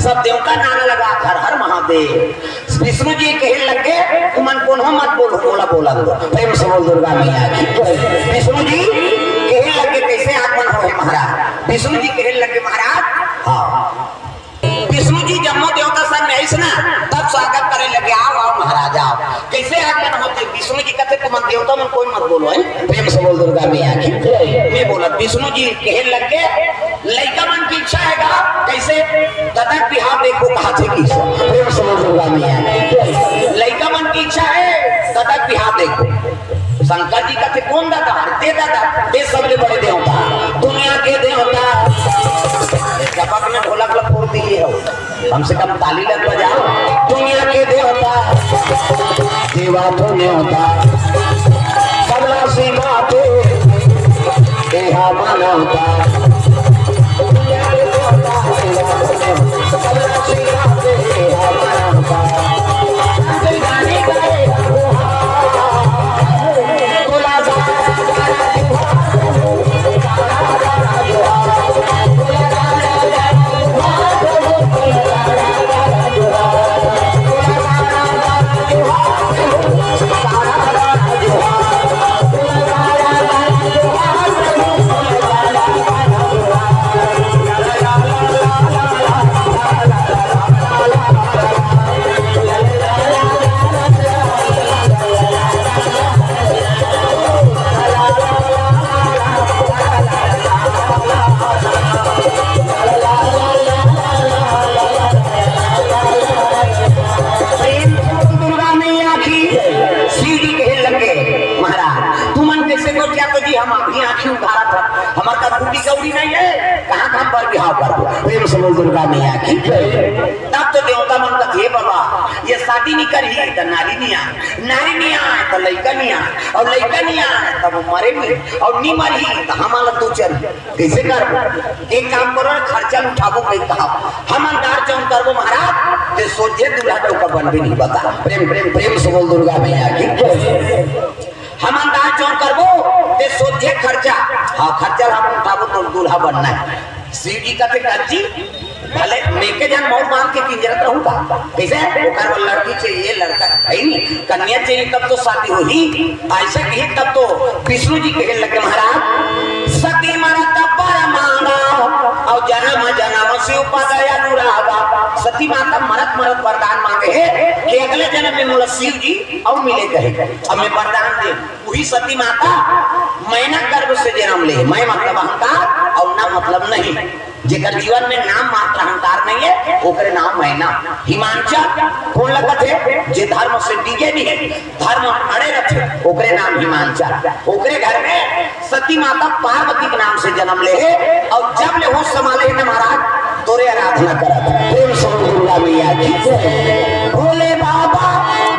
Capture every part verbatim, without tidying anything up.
सब देवता नारा लगा, हर हर महादेव। विष्णु जी कहे लगे, तुमन कोनो मत बोलो, मोला बोलन दो। प्रेम से बोल दुर्गा मैया की। विष्णु जी कहे लगे, कैसे आगमन हो हे महाराज? विष्णु जी कहे लगे, महाराज, हाँ। विष्णु जी जम्मो देवता संग में आइस ना, तब स्वागत करे लगे, आओ, आओ महाराज, आओ। कैसे आगमन होथे? विष्णु जी कथे, तुमन देवता मन कोई मत बोलो, है? प्रेम से बोल दुर्गा मैया की। नहीं बोला। विष्णु जी कहे लगे, लइका मन की इच्छा हे गा, कैसे? ददा के बिहाव देखबो, कहाथे कि सब। प्रेम से बोल दुर्गा मैया की। लइका मन की इच्छा हे, ददा के बिहाव देखबो। शंकर जी कथे, कोन ददा? अरे दे ददा, दे सबले बड़े देवता, दुनिया के देवता। अरे जबक में ढोलक ला फोड़ दिए हो, कम से कम ताली ला बजाओ। दुनिया के देवता, देवा तो नेवता, सबला सिखाते, देहा मानवता। दुनिया के देवता, देवा तो नेवता, सबला सिखाते, देहा मानवता। प्रेम से बोल दुर्गा मैया की। शिव जी कहे लगे, महाराज, तुमन कैसे कर जातो जी, हम अभी आँखी उघारा था, हमार का फूटी कौड़ी नहीं है, कहाँ का हम बर बिहाव करबो? प्रेम से बोल दुर्गा मैया की। तब तो देवता मन कथे, बाबा, ये शादी नहीं करही त नारी नहीं आए, नारी नहीं आए त लइका नहीं आए, और लइका नहीं आए तब वो मरे नहीं, और नहीं मरही त हमारा दू चार कैसे करबो? एक काम करो ना, खर्चा उठाबो, कहीं कहा हमन दार जौन करबो महाराज, ते सोझे दूल्हा डउका बनबे नहीं, बता। प्रेम, प्रेम, प्रेम से बोल दुर्गा मैया की। हमन दार जौन करबो, ते सोझे खर्चा, हाँ, खर्चा ला हमन उठाबो तो दूल्हा बनना है। शिव जी कथे, कर जी, भले मेके जन मौर बांध के किंजरत रहूं का? कैसे? ओकर बर लड़की चाहिए, लड़का है नहीं, कन्या चाहिए, तब तो शादी होही। ऐसे कही तब तो विष्णु जी कहे लगे, महाराज, सती मरत बर मांगा, और जन्म जन्म शिव पद अनुरागा। सती माता मरत मरत वरदान मांगे हे कि अगले जन्म में मोला शिव जी और मिले कहे, अब मैं वरदान दे। वही सती माता मैना गर्भ से जन्म ले, मैं मतलब अहंकार और ना मतलब नहीं। जेकर जीवन में नाम मात्र अहंकार नहीं है, ओकरे नाम मैना। हिमांचल कोन लगत है? जे धर्म से डिगे नहीं, धर्म अड़े रथे, ओकरे नाम हिमांचल। ओकरे घर में सती माता पार्वती के नाम से जन्म ले हे, और जब ले होश संभाले हे ना महाराज, तोरे आराधना करत। प्रेम से बोल दुर्गा मैया की जय। भोले बाबा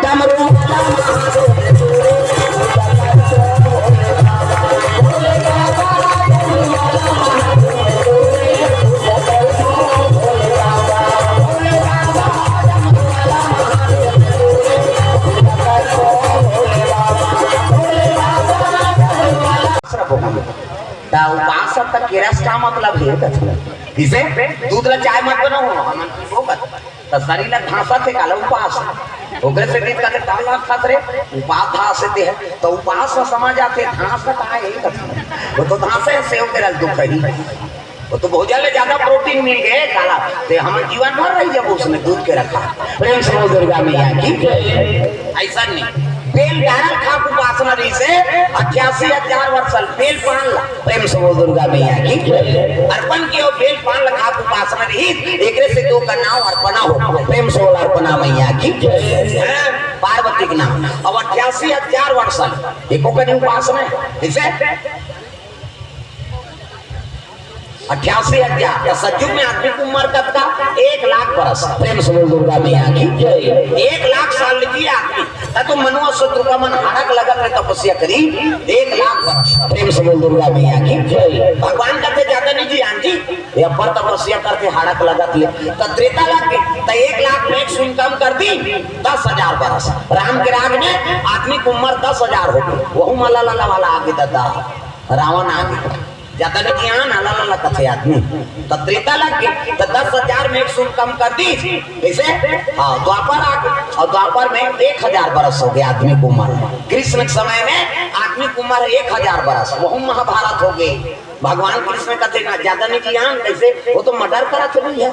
डमरू वाला महादेव। त उपास तक के रस का मतलब हे कथे? किसे? दूध ला चाय मत बनाओ, हमन पीबो कर। त शरीर ला घासत हे काला उपास। ओकरे से गीत कहते, "का लाग खात रे? उपास घास हे ते है।" त उपास ला समझ आथे, घास का हे कथे? वो तो घास है, सेव के रस दुख है। वो तो भोजन ले ज्यादा प्रोटीन मिल गए काला, ते हमन जीवन भर रही जब उसने दूध के रखा। प्रेम से बोल दुर्गा मैया की। ऐसा नहीं, बेल डारल खा के उपासना रही से अट्ठासी हजार वर्ष साल बेल पान ला। प्रेम से बोल दुर्गा मैया की। अर्पण कियो बेल पान ला खा के उपासना रही, एकरे से तो का नाम अर्पणा हो। प्रेम से बोल अर्पणा मैया की। हाँ, पार्वती के नाम। अब अट्ठासी हजार वर्ष साल एको कनी उपासना है, इसे अट्ठासी हजार, या सतयुग में आदमी की उम्र कतका? एक लाख बरस। प्रेम से बोल दुर्गा मैया की जय। एक लाख साल जी आदमी, त तो मनुआ शत्रु का मन हड़क लगत रहे तपस्या करी, एक लाख बरस। प्रेम से बोल दुर्गा मैया की जय। भगवान कहते ज्यादा नहीं जी, हाँ जी, ये अब्बर तपस्या करते हड़क लगत ले, त त्रेता लग गए, त एक लाख में एक शून्य कम कर दी, दस हजार बरस। राम के राज में आदमी की उम्र दस हजार हो गई, वहू मल्ला लल्ला वाला आगे दादा, रावण आगे। ज्यादा नहीं ज्ञान, आला लाला कथे आदमी। त त्रेता लग गे, त दस हजार में एक सूद कम कर दी। कइसे? हाँ, द्वापर आ गे, अउ द्वापर में एक हजार बरस हो गे आदमी के उमर। कृष्ण के समय में आदमी के उमर एक हजार बरस, वहू महाभारत हो गे। भगवान कृष्ण कथे ना, ज्यादा नहीं ज्ञान, कइसे? वो तो मर्डर करत हे भइया,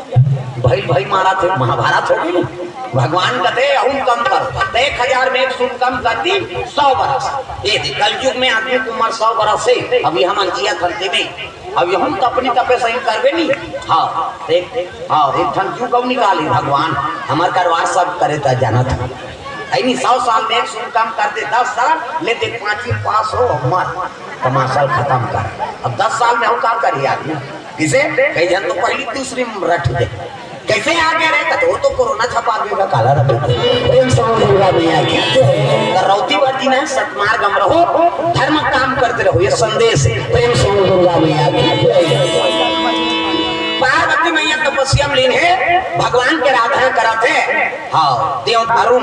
भई भई मारत हे, महाभारत हो गे। भगवान कथे, "अहू कम करो।" त एक हजार में एक सूद कम कर दी, सौ बरस। ये दे, कलयुग में आदमी के उमर सौ बरस हे, अभी हमन जियत हन तेमे। अब यहू तो अपनी तपे सही करबे नहीं। हाँ, एक, हाँ, एक ठन क्यों कब निकाली भगवान, हमर करवार सब करे त जानत हे। अइनी सौ साल में एक सूद कम कर दे, दस साल ले दे, पाँचवीं पास हो, मर, कमासल खतम कर। अब दस साल में हम का करी आदमी? किसे? कई झन तो पहली दूसरी में रट दे। कइसे आ गे रे? कथे, "वो तो कोरोना छपा देगा, काला रख देते।" प्रेम से बोल दुर्गा मैया की जय। करौती बाजी ना, सतमार्ग में रहो, धर्म काम करते रहो, ये संदेश है। प्रेम से बोल दुर्गा मैया की जय। पार्वती मैया तपस्या में लीन हे, भगवान के आराधना करत हे। हाँ, देव अरुण,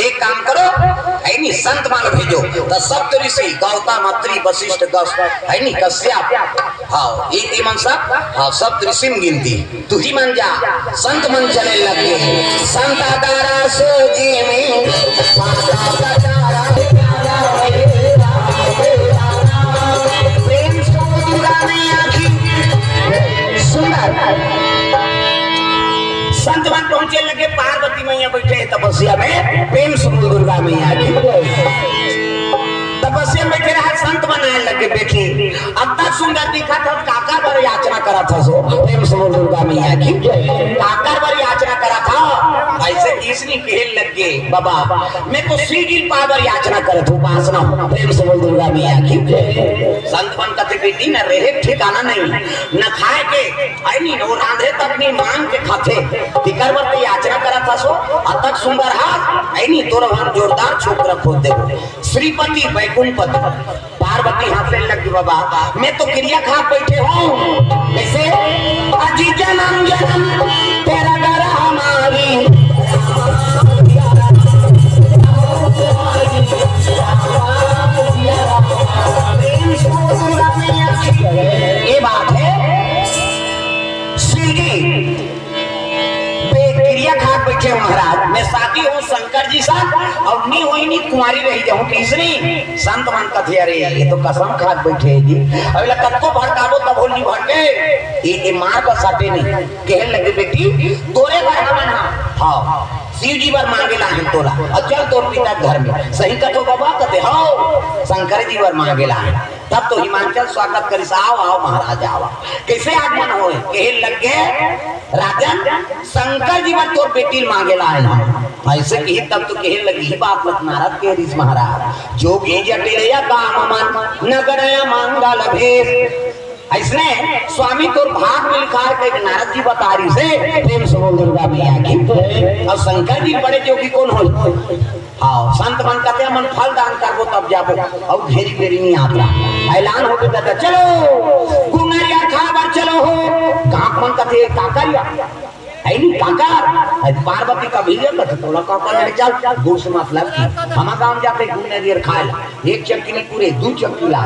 एक काम करो, अइनी संत मन भेजो, त सप्त ऋषि, गौतम, अत्रि, वशिष्ठ, गस-, अइनी कश्यप, हाँ, ये, ये मन सब, हाँ, सप्त ऋषि में गिनती। तुही मन जा, संत मन चले लग गे। संत दारा सो जी में, पाता दारा, प्रेम से दुर्गा मैया की। सुंदर। संत मन पहुंचे लगे, पार्वती मैया बैठे हैं तपस्या में। प्रेम से बोल दुर्गा मैया की। तपस्या में बैठे रहा, संत मन आए लगे, "बेटी, अतना सुंदर दिखत हस, काकर बर याचना करत हस हो?" प्रेम से बोल दुर्गा मैया की। "काकर बर याचना करत हस?" अइसे किसनी कहे लगे, "बाबा, मैं तो शिव जी पाए बर याचना करत हूँ, उपासना।" प्रेम से बोल दुर्गा मैया की। संत मन कथे, "बेटी, न रहे ठिकाना नहीं, न खाए के, अइनी, वो रांधे तक नहीं, मांग के खाथे। तिकर बर तो याचना करत हस हो, अतक सुंदर हाथ, अइनी, तोर हम जोरदार छोकरा खोज देबो।" श्रीपति बैकुंठपति। पार्वती हंसे लगी, "बाबा, मैं तो किरिया खा बैठे हूँ।" कइसे? "अजी जन्म जन्म तेरा घर हमारी।" ये बात है। शिव जी बे-, किरिया खात बैठे हो महाराज, मैं शादी हूँ शंकर जी सा, अउ नी होई नी कुंवारी रही जाऊँ तीसरी। संत मन कथे, "अरे, ये तो कसम खात बैठे हे जी, अब एला कतको भड़काबो तब हो नी भड़के, ये, ये मार का सटे नहीं।" कहे लगे, "बेटी, तोरे बर हमन हा, हाँ, शिव जी बर मांगे ला हे तोला, अउ चल तोर पिता घर में।" "सही कथो बाबा?" कथे, "हाँ, शंकर जी बर मांगे ला हे।" तब तो हिमांचल स्वागत करिस, "आओ, आओ महाराज, आओ।" कइसे आगमन होए? कहे लगे, "राजन, शंकर जी बर तोर बेटी ल मांगे ला आए हन।" अइसे कही तब तो कहे लगी, ही बात मत नारद कहे रिहिस महाराज, "जोगी जटिल या काम मन, नगरय मंगल भेष।" अइसने स्वामी तोर भाग में लिखा है, कहे नारद जी बता रहिसे। प्रेम से बोल दुर्गा मैया की। अउ शंकर जी बड़े जोगी कोन हो? हाँ, संत मन कथे, "हमन फल दान करबो तब जाबो।" अउ घेरी बेरी नहीं आता। ऐलान हो गया था, "चलो, गुड़ नरियर खाए बर चलो हो।" गाँव मन कथे, "काकर या?" है नहीं, "काकर।" है पार्वती का भैया कथे, "तोला काकर ले चल, गुड़ से मतलब की। हम गाँव जाते गुड़ नरियर खाए ला। एक चक्की नहीं पूरे, दू चक्की ला।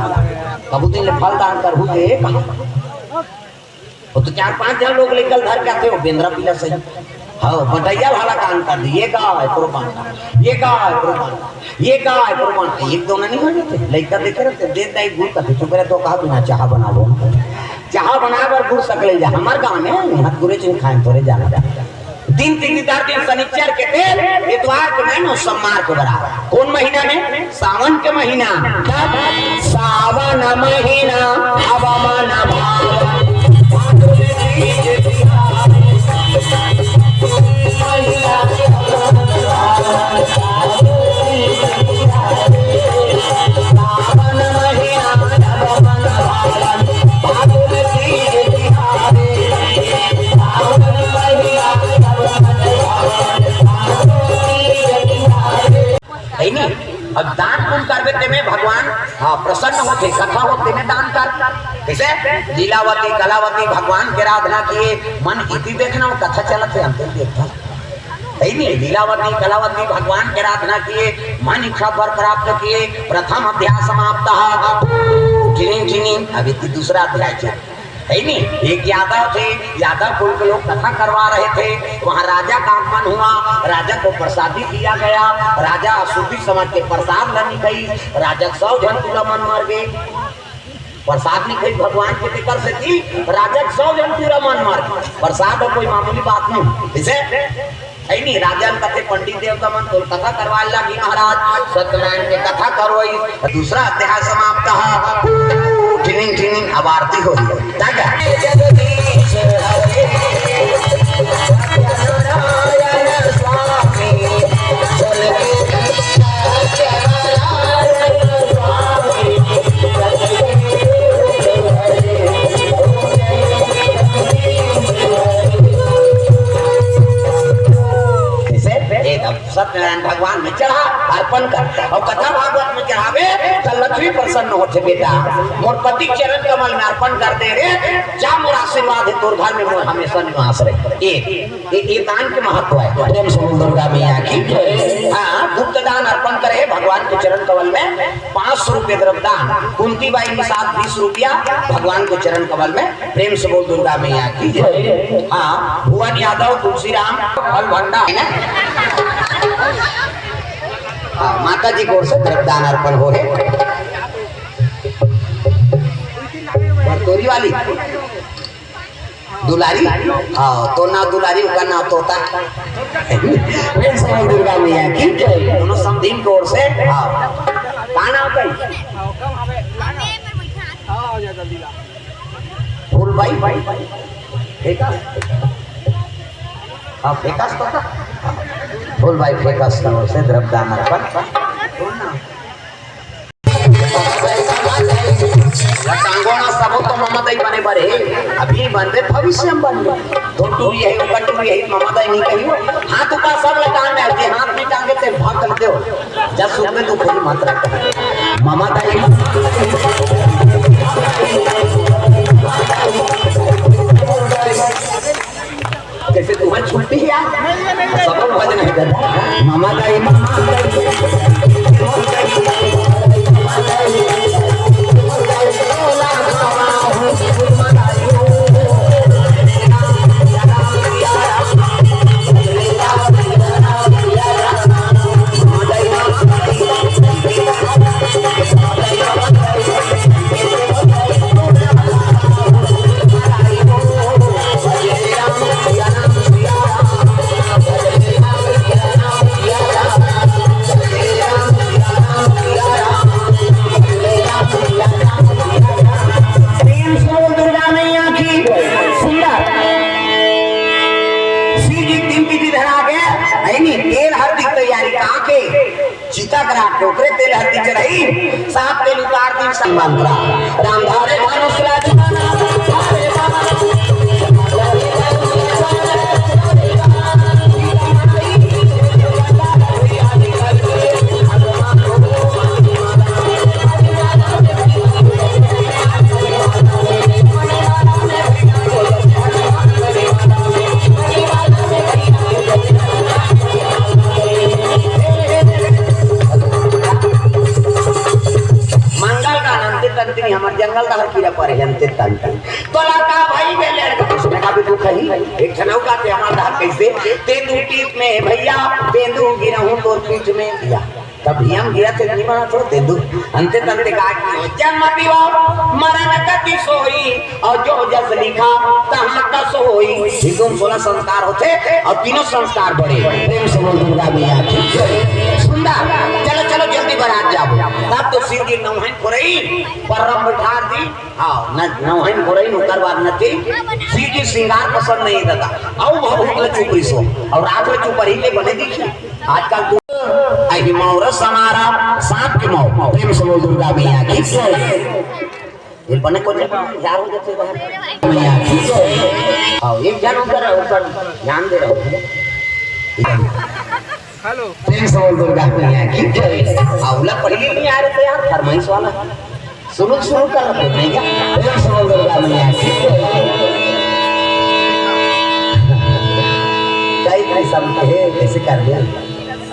कबू दिन ले फल दान करहू ते कहा।" वो तो चार पांच झन लोग लेकर धर के आथे हो, बेंदरा पीला सही। हाँ, बटैया भाला काम कर दी, ये गाय कुर्बान, ये गाय कुर्बान, ये गाय कुर्बान, एक दोना नहीं हो जाते, लइका देखे रहते, दे दाई गुड़ का, चुप रहे तो कहा बिना चाह बनाबो, चाह बना बर गुड़ सकले जा, हमार गाँव में हाथ गुरे चुन खाए थोड़े जाना। दिन तीन चार दिन शनिचर के तेल, इतवार के महीनो, सोमवार के बराबर। कौन महीना में? सावन के महीना। तब सावन महीना अब मन भावन। है नी? अब दान पुण्य करबे तेमे भगवान, हाँ, प्रसन्न होथे, कथा हो तेमे दान कर। कइसे? लीलावती, कलावती भगवान के आराधना किए, मन इति देखना, वो कथा चलत हे, अंतिम देखना। है नी? लीलावती, कलावती भगवान के आराधना किए, मन इच्छा वर प्राप्त किए, प्रथम अध्याय समाप्त। झिनिंग झिनिंग, अभी तो दूसरा अध्याय चल, है नी? एक यादव थे, यादव कुल के लोग कथा करवा रहे थे। वहाँ राजा का आगमन हुआ, राजा को प्रसादी दिया गया। राजा अशुद्धि समझ के प्रसाद ल नी खाई। राजा के सौ झन टूरा मन मर गए। प्रसाद नी खाई भगवान के, तेकर सेती राजा के सौ झन टूरा मन मर गए। प्रसाद ह कोई मामूली बात नहीं। जैसे है नी, राजा ल कथे, पंडित देवता मन तोर कथा करवाए लागी महाराज। सत्यनारायण के कथा करवाई, दूसरा अध्याय समाप्त ह। झिनिंग झिनिंग अब आरती होही। तागा। कैसे? एकदम सत्यनारायण भगवान में चढ़ा, अर्पण कर। अउ कथा भागवत में चढ़ाबे त लक्ष्मी प्रसन्न होथे बेटा। मोर पति के चरण कमल में अर्पण कर दे रे, जा मोर आशीर्वाद हे तोर घर में, मोर हमेशा निवास रहे। ये, ये, ये दान के महत्व है। प्रेम से बोल दुर्गा मैया की जय। हाँ, गुप्त दान अर्पण करे भगवान के चरण कमल में, पाँच सौ रुपये द्रव्य दान। कुंती बाई निषाद बीस रुपया भगवान के चरण कमल में। प्रेम से बोल दुर्गा मैया की जय। हाँ, भुवन यादव, तुलसीराम, फल भंडा है ना? हाँ, माता जी की ओर से द्रव्यदान अर्पण हो है। बरतोरी वाली दुलारी, हाँ, तो नाव दुलारी, ओकर नाव तोता। प्रेम से बोल दुर्गा मैया की जय। दोनों समधिन की ओर से, हाँ। का नाव कही? फूलबाई फेकस। हाँ, फेकस तो का? फूलबाई फेकस की ओर से द्रव्यदान अर्पण। या टांगोना सबो तो ममा दाई बने बर हे, अभी बनबे, भविष्य में बनबे। तो टूरी है, ओकर टूरी है, ममा दाई नहीं कहियो। हाथ ऊपर सब लगा में आके हाथ नहीं टांगे ते भाग कर दो। जब सुख में दुख होई मात्रा का। ममा दाई। जैसे तुम्हारी छुट्टी है यार। सब भजन है दादा। ममा दाई, ममा दाई। प्रेम से बोल दुर्गा मैया की। सुंदर। शिव जी तीन तिथि धरा के, है नी, तेल हरदी की तैयारी कहाँ के? चिता करा के ओकरे तेल हरदी चढ़ाई, साफ तेल उतार दी, सलमान करा। राम धारे धनुष ला जवाना, धारे मंगल का अंते तंत्री, हमर जंगल डहर कीरा परे अंते तंत्री। तोला का भाई के लड़का, उसमें का भी दुख है। एक जनऊ का ते हमार डहर कैसे? तेंदू पीठ में भैया, तेंदू गिरहूं तो पीठ में भैया। तब हम गिरा थे निमा तो तेंदू। अंते तंते का की हो? जन्म दिवा मरण गति सोई, और जो जस लिखा तहाँ तस होई। हिंदू में सोलह संस्कार होते और तीनों संस्कार बड़े। प्रेम से बोल दुर्गा मैया की जय। सुंदर, चलो, चलो, जल्दी बारात जाओ। तब तो शिव जी नौहन खोरई, परम बिठार दी। हाँ, न, नौहन खोरई, ओकर बाद नती। शिव जी श्रृंगार पसंद नहीं रहता। आओ, बहुत ले चुप रही सो। और रात में चुप रही ले बने दिखी। आजकल तो अहि मौर समारा, सांप के मौर। प्रेम से बोल दुर्गा मैया की जय। ये बने को जब यार हो जाते हैं। मैया की जय। आओ, एक जन ऊपर, ऊपर ध्यान दे रहा हूँ। हेलो। प्रेम से बोल दुर्गा मैया की जय। आओ, ला पहले नहीं आ रहे थे यार, फरमाइश वाला। शुरू, शुरू कर रहे थे, नहीं क्या? प्रेम से बोल दुर्गा मैया की जय। कई, कई सब हे, कैसे कर दिया?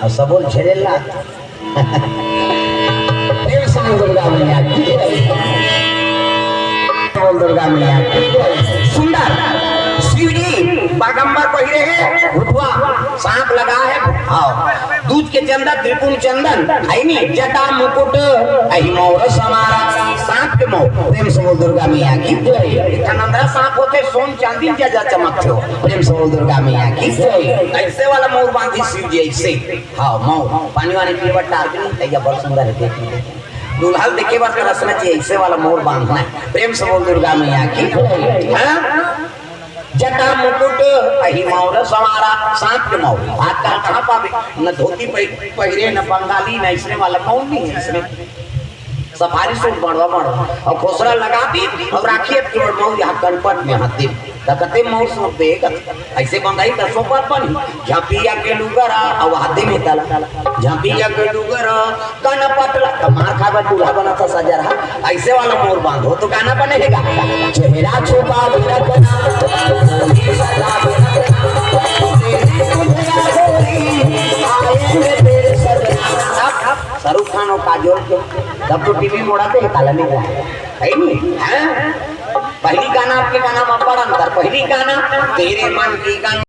और सब बोल झेले ला। प्रेम से बोल दुर्गा मैया की जय। दुर्गा मैया की। सुंदर शिव जी बागंबर पहिरे हे, भुतवा सांप लगा हे, हाँ, दूध के चंदन, त्रिपुंड चंदन, है नी, जटा मुकुट, अहि मौर समारा, सांप के मौर। प्रेम से बोल दुर्गा मैया की। इतना नंदरा सांप होथे, सोन चांदी जैसा चमकथे हो। प्रेम से बोल दुर्गा मैया की। ऐसे वाला मौर बांधी शिव जी, ऐसे। हाँ, मौर। पानी वानी पीए बर टार के नहीं, तैया बड़ सुंदर है, देख लीजिए। दूल्हा ल देखे बर तरसना चाहिए, ऐसे वाला मौर बांधना है। प्रेम से बोल दुर्गा मैया की। हाँ? जटा मुकुट अहि मौर समारा, सांप के मौर। आजकल कहाँ पाबे? न धोती पहि-, पहिरे, न बंगाली, न इसने वाला मौर नहीं है इसने। सफारी सूट बनवा, बनवा। अउ खोसरा लगा दी अउ राखी अब केवल मौर यहाँ कनपट में हाथ दे। त कते मौर सूट दे, कते ऐसे बंधाई त सोपत बनी। झपिया के लुगरा, अउ हाथ दे में तला। झपिया के लुगरा, कनपट ला, त मार खाए बर दूल्हा बना था सजर हा। ऐसे वाला मौर बांधो तो गाना बनेगा। चेहरा छुपा भी रखना, बोली सजा भी रखना, तेरी सुधिया गोरी, आएंगे तेरे सजना। अब शाहरुख खान और काजोल के, तब तो टीवी मोड़ा थे, काला नहीं रहा है, नहीं? हाँ? पहली गाना, आपके गाना में बड़ अंतर। पहली गाना, तेरे मन की गंगा